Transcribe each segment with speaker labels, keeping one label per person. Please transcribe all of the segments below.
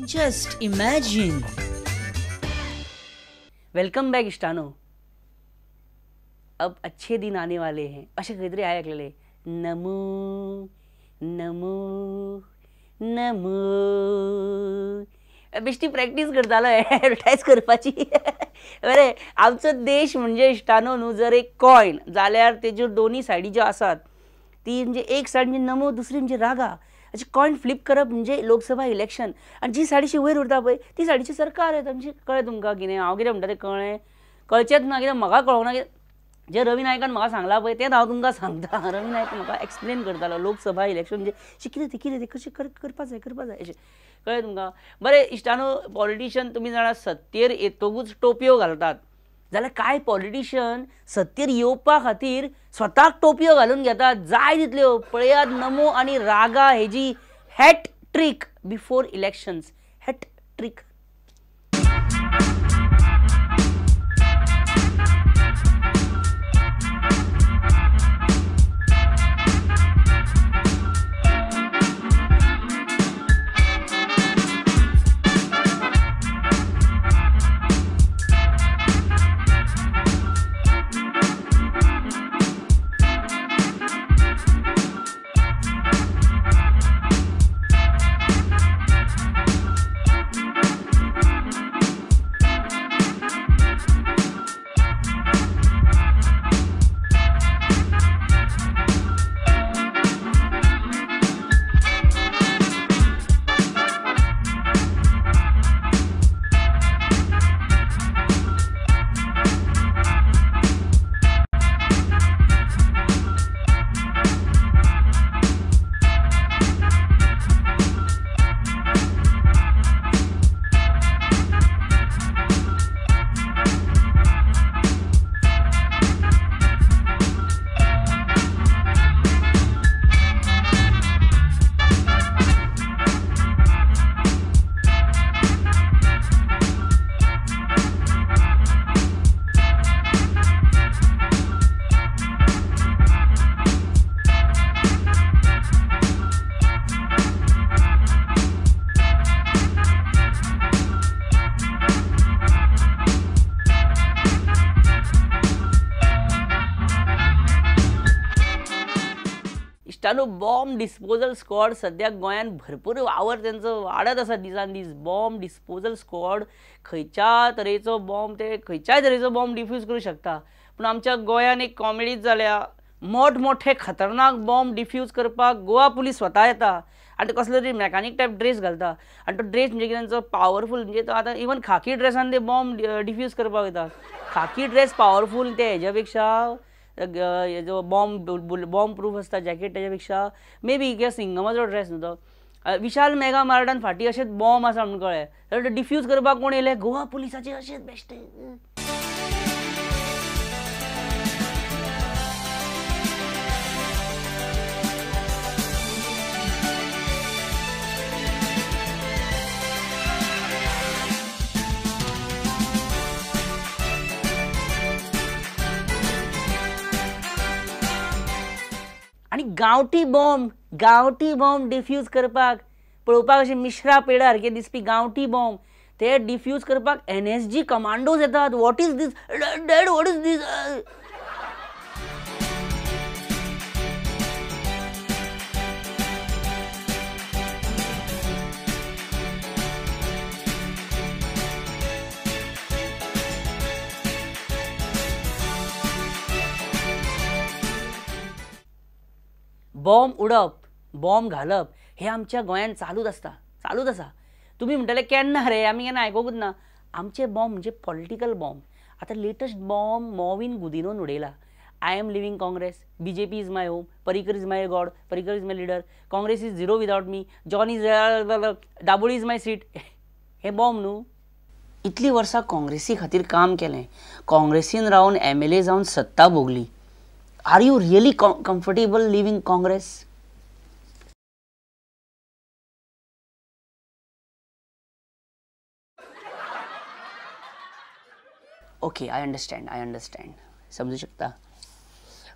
Speaker 1: Just imagine.
Speaker 2: Welcome back इश्टानो. अब अच्छे दिन आने वाले हैं अशें खंय तरी आयकलेलें. नमो नमो नमो बेश्टी प्रॅक्टीस करतालो एडवर्टायज करपाची. बरें, आमचो देश म्हणजे इश्टानो न्हू, जर एक कॉयन जाल्यार तेज्यो दोनी सायडी ज्यो आसात ती म्हणजे एक सायड म्हणजे नमो, दुसरी म्हणजे रागा. अशें कॉयन फ्लिप करप म्हणजे लोकसभा इलेक्शन, आनी जी सायडीशी वयर उरता पळय ती सायडीची सरकार येता. म्हणजे कळ्ळें तुमकां कितें हांव कितें म्हणटा तें कळ्ळें? कळचेंच ना कित्याक म्हाका कळोंक ना. जें रवी नायकान म्हाका सांगलां पळय तेंच हांव तुमकां सांगता. रवी नायक म्हाका एक्सप्लेन करतालो लोकसभा इलेक्शन म्हणजे कितें तें, कितें तें, कशें करपा जाय, करपा जाय अशें. कळ्ळें तुमकां? बरें इश्टानो, पॉलिटिशियन तुमी जाणा सत्तेर येतकूच टोपयो घालतात, जाल्यार कांय पॉलिटिशियन सत्तेर येवपा खातीर स्वताक टोपयो घालून घेतात जाय तितल्यो. पळयात नमो आनी रागा हेजी hat trick before elections. Hat trick. Bomb disposal squad सद्याक गोंयांत भरपूर वावर तेंचो वाडत आसा दिसान दीस. बॉम्ब डिस्पोजल स्क्वॉड खंयच्या तरेचो बॉम्ब ते खंयच्याय तरेचो बॉम्ब डिफ्यूज करूं शकता. पूण आमच्या गोंयांत एक कॉमेडीच जाल्या, मोठमोठे खतरनाक बॉम्ब डिफ्यूज करपाक गोवा पुलीस स्वता येता आनी तो कसलो तरी मॅकानीक टायप ड्रेस घालता, आनी तो ड्रेस म्हणजे कितें तेंचो पावरफूल, म्हणजे तो आतां इवन खाकी ड्रेसान ते बॉम्ब डिफ्यूज करपाक वयता. खाकी ड्रेस पावरफूल ते हेज्या पेक्षा, जो बॉम्ब बॉम्ब प्रूफ आसता जॅकेट तेज्या पेक्षा मे बी कित्याक सिंगमाचो ड्रेस न्हू तो. विशाल मेगा मार्टान फाटीं अशेंच बॉम्ब आसा म्हणून कळ्ळें, जाल्यार डिफ्यूज करपाक कोण येयले? गोवा पुलिसाचे अशेंच बेश्टे. आनी गांवठी बॉम्ब, गांवठी बॉम्ब डिफ्यूज करपाक पळोवपाक अशें मिश्रा पेडा सारके दिसपी गांवठी बॉम्ब ते डिफ्यूज करपाक NSG commandos येतात. What is this dad, what is this? Bomb उडप, बॉम्ब घालप हे आमच्या गोंयांत चालूच आसता, चालूच आसा. तुमी म्हणटले केन्ना रे, आमी केन्ना आयकूंकच ना. आमचे बॉम्ब म्हणजे पॉलिटिकल बॉम्ब. आतां लेटस्ट बॉम्ब मॉविन गुदिनोन उडयला. I am leaving Congress, BJP is my home, Parrikar is my god, Parrikar is my leader, Congress is zero without me, John is Dabolim is my seat. हे bomb न्हू. इतलीं वर्सां काँग्रेसी खातीर काम केलें, काँग्रेसीन रावन MLA जावन सत्ता भोगली. Are you really comfortable leaving Congress? Okay, I understand, I understand. समजू शकता.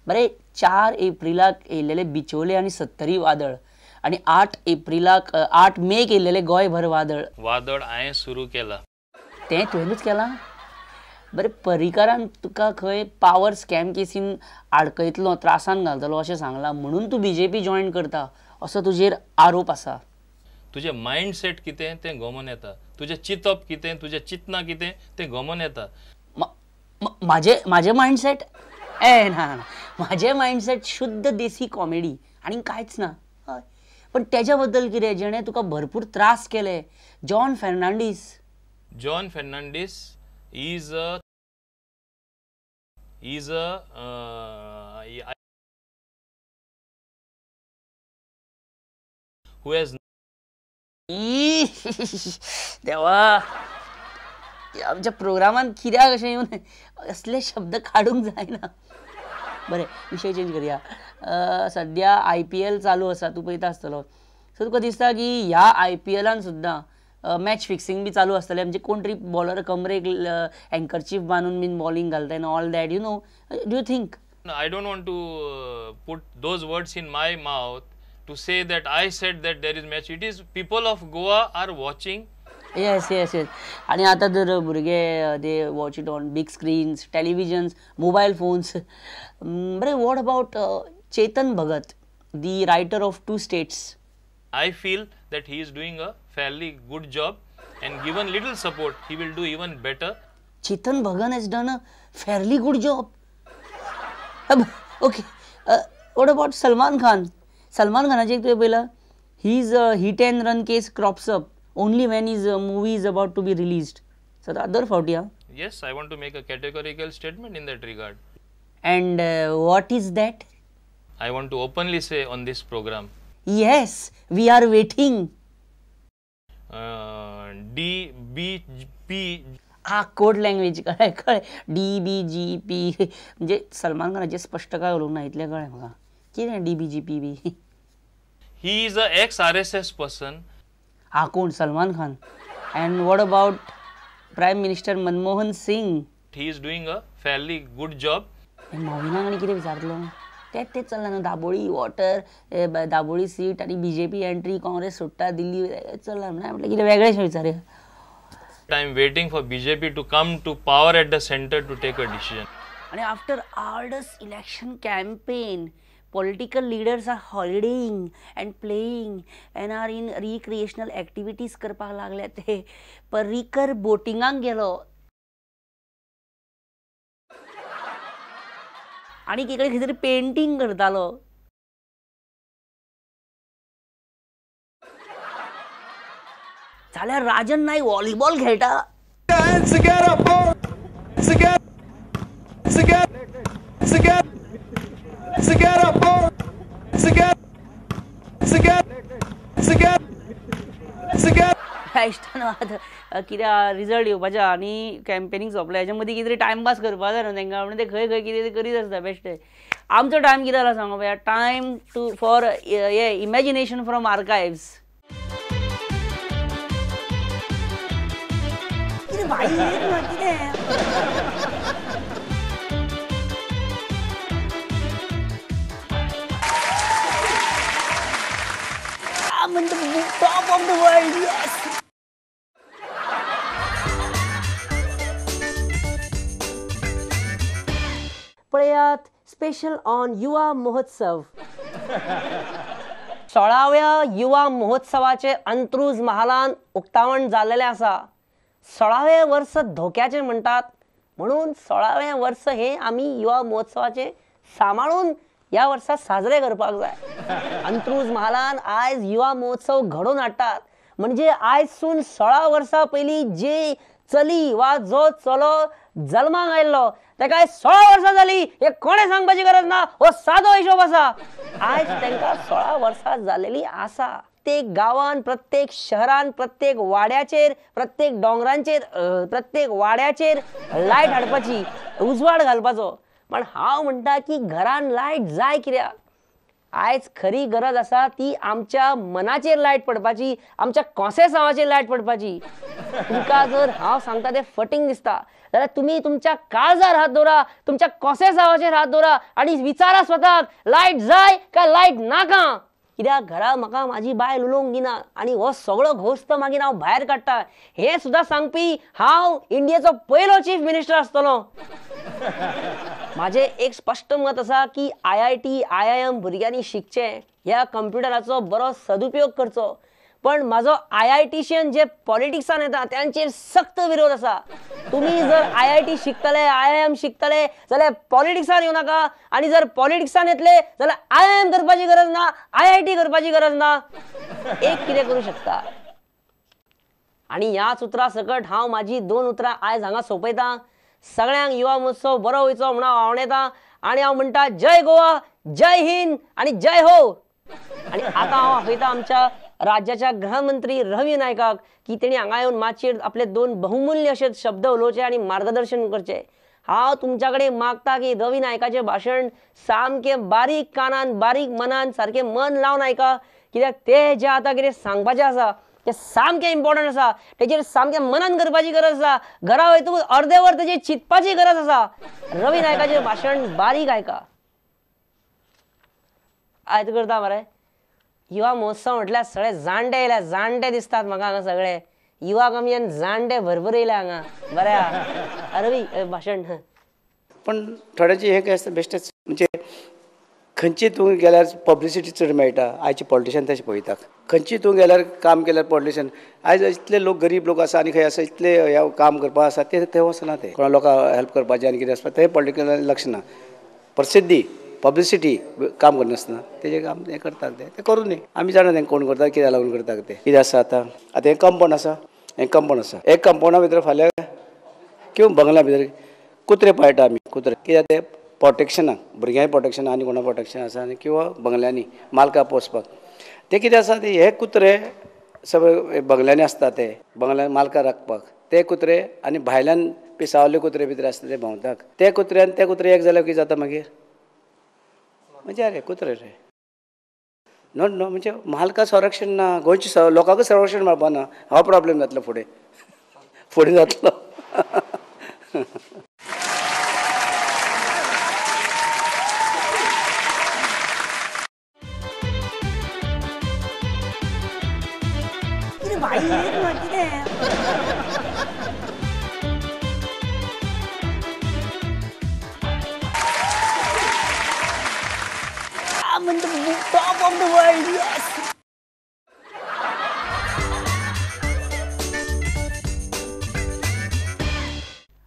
Speaker 2: बरें, 4 एप्रिलाक येयलेले बिचोले आनी सत्तरी वादळ आनी 8 एप्रिलाक 8 मेक येयलेलें गोंयभर वादळ.
Speaker 3: वादळ हांवें सुरू केलां.
Speaker 2: तें तुवेंनूच केलां? बरें, पर्रीकारान तुका खंय पावर स्कॅम केसीन आडकयतलो, त्रासान घालतलो अशें सांगलां म्हणून तूं बीजेपी जॉयन करता असो तुजेर आरोप आसा.
Speaker 3: तुजें मायंडसेट कितें तें गमन येता, तुजें चिंतप कितें, तुजें चिंतना कितें तें गमन येता.
Speaker 2: म्हाजें मायंडसेट ए ना ना, म्हाजें मायंडसेट शुद्ध देसी कॉमेडी आनी कांयच ना. हय, पण तेज्या बद्दल कितें जेणें तुका भरपूर त्रास केले? John Fernandes.
Speaker 3: John Fernandes is a who has
Speaker 2: देवा, आमच्या प्रोग्रामान कित्याक अशें येवन असले शब्द काडूंक जायना. बरें, विशय चेंज करया. सद्या IPL चालू आसा, तूं पळयता आसतलो. सो तुका दिसता की ह्या IPLान सुद्दां मॅच फिक्सिंग बी चालू आसतलें? म्हणजे कोण तरी बॉलर कमरेक हँकरचीफ बांदून बीन बॉलिंग घालता and all that, you know, do you think?
Speaker 3: I don't want to put those words in my mouth to say that I said that there is match. It is people of Goa are watching.
Speaker 2: Yes yes yes. आनी आतां तर भुरगे they watch it on big screens, televisions, mobile phones. बरें, what about Chetan Bhagat, the writer of 2 States?
Speaker 3: I feel that he is doing a fairly good job and given little support he will do even better.
Speaker 2: Chetan Bhagat has done a fairly good job. Okay, what about Salman Khan? Salman खानाचें एक तुवें पळयलां, his hit and run case crops up only when his movie is about to be released. So दर फावटी. हा,
Speaker 3: Yes, I want to make a categorical statement in that regard.
Speaker 2: And what is that?
Speaker 3: I want to openly say on this program.
Speaker 2: Yes, we are waiting.
Speaker 3: D B P.
Speaker 2: हा code language कळ्ळें कळ्ळें. D बी G P म्हणजे सलमान खानाचें स्पश्ट काय उलोवंक ना इतलें कळ्ळें म्हाका. कितें D B G P B?
Speaker 3: He is a ex RSS person.
Speaker 2: हा कोण? Salman Khan. And what about prime minister Manmohan Singh?
Speaker 3: He is doing a fairly good job.
Speaker 2: मॉविनाक आनी कितें विचारतलो? तेंच तेंच चल्लां न्हू, दाबोळी वॉटर, दाबोळी सीट आनी बीजेपी एंट्री, काँग्रेस सोडटा दिल्ली, चल्लां. म्हटलें कितें वेगळेंशें विचारया.
Speaker 3: I am waiting for BJP to come to power at the center to take a decision.
Speaker 2: And after all this election campaign, political leaders are holidaying and playing and are in recreational activities करपाक लागले ते. पर्रीकर बोटिंगाक गेलो आनी एकीकडेन खंय तरी painting करतालो. जाल्यार Rajan Naik volleyball खेळटा. इश्टान आतां कित्याक रिजल्ट येवपाचें आनी कॅम्पेनींग सोंपलें, हेच्या मदीं कितें तरी टायमपास करपा जाय न्हू तेंकां, म्हणून ते खंय खंय कितें करीत आसता बेश्टे. आमचो टायम कितें जाला सांगो पळया, टायम टू फॉर हे इमॅजिनेशन फ्रॉम आर्कायव्स. कितें भाई कितें I'm in the top of the world, yes! पळयात स्पेशल ऑन युवा महोत्सव. 16व्या युवा महोत्सवाचे अंत्रुज महालान उक्तावण जाल्लेलें आसा. 16वें वर्स धोक्याचें म्हणटात, म्हणून 16वें वर्स हे आमी युवा महोत्सवाचें सांबाळून ह्या वर्सा साजरे करपाक जाय. अंत्रुज महालान आयज युवा महोत्सव घडोवन हाडटात, म्हणजे आयजसून 16 वर्सां पयलीं जे चली वा जो चलो जल्माक आयिल्लो तेका 16 वर्सां जाली हे कोणें सांगपाची गरज ना, हो सादो हिशोब आसा. आयज तेंकां 16 वर्सां जालेली आसा. प्रत्येक गांवान, प्रत्येक शहरान, प्रत्येक वाड्याचेर, प्रत्येक दोंगरांचेर, प्रत्येक वाड्याचेर लायट हाडपाची, उजवाड घालपाचो. पण हांव म्हणटा की घरान लायट जाय कित्याक? आयज खरी गरज आसा ती आमच्या मनाचेर लायट पडपाची, आमच्या कोसेसांवाचेर लायट पडपाची. तुमकां जर हांव सांगता तें फटींग दिसता जाल्यार तुमी तुमच्या काळजार हात दवरा, तुमच्या कोसेसांवाचेर हात दवरा आनी विचारा स्वताक, लायट जाय काय लायट नाका? कित्याक घरा म्हाका म्हाजी बायल उलोवंक दिना आनी हो सगळो घोस्त मागीर हांव भायर काडटा हें सुद्दां सांगपी हांव इंडियेचो पयलो चीफ मिनिस्टर आसतलो. म्हाजें एक स्पश्ट मत आसा की IIT IIM भुरग्यांनी शिकचें, ह्या कंप्युटराचो बरो सदुपयोग करचो. पण म्हाजो IITशियन जे पॉलिटिक्सान येता त्यांचेर सक्त विरोध आसा. तुमी जर IIT शिकतले IIM शिकतले जाल्यार पॉलिटिक्सान येवं नाका आनी जर पॉलिटिक्सान येतले जाल्यार IIM करपाची गरज ना, IIT करपाची गरज ना. एक कितें करूं शकता. आनी ह्याच उतरां सकट हांव म्हाजी 2 उतरां आयज हांगा सोंपयतां. सगळ्यांक युवा महोत्सव बरो वयचो म्हणून हांव आंवडेता आनी हांव म्हणटा जय गोवा, जय हिंद आनी जय हो. आनी आतां हांव आपयता आमच्या राज्याच्या गृहमंत्री रवी नायकाक की तेणी हांगा येवन माचयेर आपले 2 बहुमूल्य अशे शब्द उलोवचे आनी मार्गदर्शन करचें. हांव तुमच्या कडेन मागता की रवी नायकाचें भाशण सामकें बारीक कानान बारीक मनान सारकें मन लावन आयका, कित्याक ते जें आतां कितें सांगपाचें आसा तें सामकें इम्पॉर्टंट आसा, तेजेर सामकें मनन करपाची गरज आसा, घरा वयतकूच अर्दे वर तेजेर चिंतपाची गरज आसा. रवी नायकाचें भाशण बारीक आयका. आयत करता मरे. युवा महोत्सव म्हटल्यार सगळे जाणटे येयल्या, जाणटे दिसतात म्हाका हांगा सगळे, युवा कमी आनी जाणटे भरपूर येयले हांगा. बरें आहा रवी भाशण.
Speaker 4: पण थोड्यांचे हें आसता बेश्टेच, म्हणजे खंयची तूं गेल्यार पब्लिसिटी चड मेळटा. आयचे पॉलिटिशन तशें पळयतात, खंयची तूं गेल्यार काम केल्यार पॉलिटिशन. आयज इतले लोक गरीब लोक आसा आनी खंय आसा इतले हे काम करपाक आसा ते थंय वचना, ते कोणा लोकांक हेल्प करपाचें आनी कितें आसता ते पॉलिटिकल लक्ष ना. प्रसिद्धी पब्लिसिटी काम करनासतना तेजें काम हें करतात ते करूं न्ही. आमी जाणा तें कोण करता, कित्याक लागून करतात ते. कितें आसा आतां, आतां हें कंपाउंड आसा, हें कंपाउंड आसा, एक कंपाउंडा भितर फाल्यां किंवा बंगल्या भितर कुत्रे पाळटा आमी, कुत्रे कित्याक ते प्रोटेक्शनाक, भुरग्यांक प्रोटेक्शन आनी कोणा प्रोटेक्शन आसा आनी किंवा बंगल्यांनी मालकाक पोसपाक ते कितें आसा ते हे कुत्रे सगळे बंगल्यांनी आसता, ते बंगल्यान मालकाक राखपाक ते कुत्रे आनी भायल्यान पिसावल्ले कुत्रे भितर आसता ते भोंवतात. ते कुत्रे आनी ते कुत्रे एक जाल्यार कितें जाता मागीर, म्हणजे अरे कुत्रे रे नो नो, म्हणजे मालका संरक्षण ना, गोंयच्या लोकांकूच संरक्षण मेळपा ना. हो प्रॉब्लेम जातलो फुडें, फुडें जातलो.
Speaker 2: कितें बाई कितें I'm in the top of the world, yes!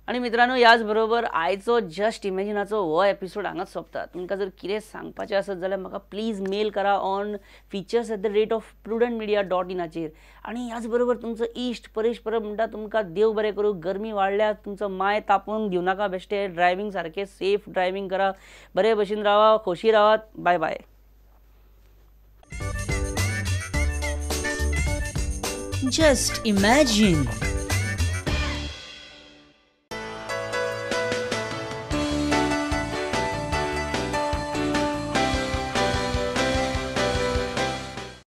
Speaker 2: आनी मित्रांनो याच बरोबर आयचो जस्ट इमेजिनाचो हो एपिसोड हांगाच सोंपता. तुमकां जर कितें सांगपाचें आसत जाल्यार म्हाका प्लीज मेल करा ऑन features@prudentmedia.in. आनी ह्याच बरोबर तुमचो इश्ट परेश परब म्हणटा तुमकां देव बरें करूं. गरमी वाडल्या, तुमचो माय तापोवन घेवं नाका बेश्टे, ड्रायव्हींग सारकें सेफ ड्रायव्हींग करा, बरे भशेन रावा, खोशी रावात. बाय बाय.
Speaker 1: Just imagine.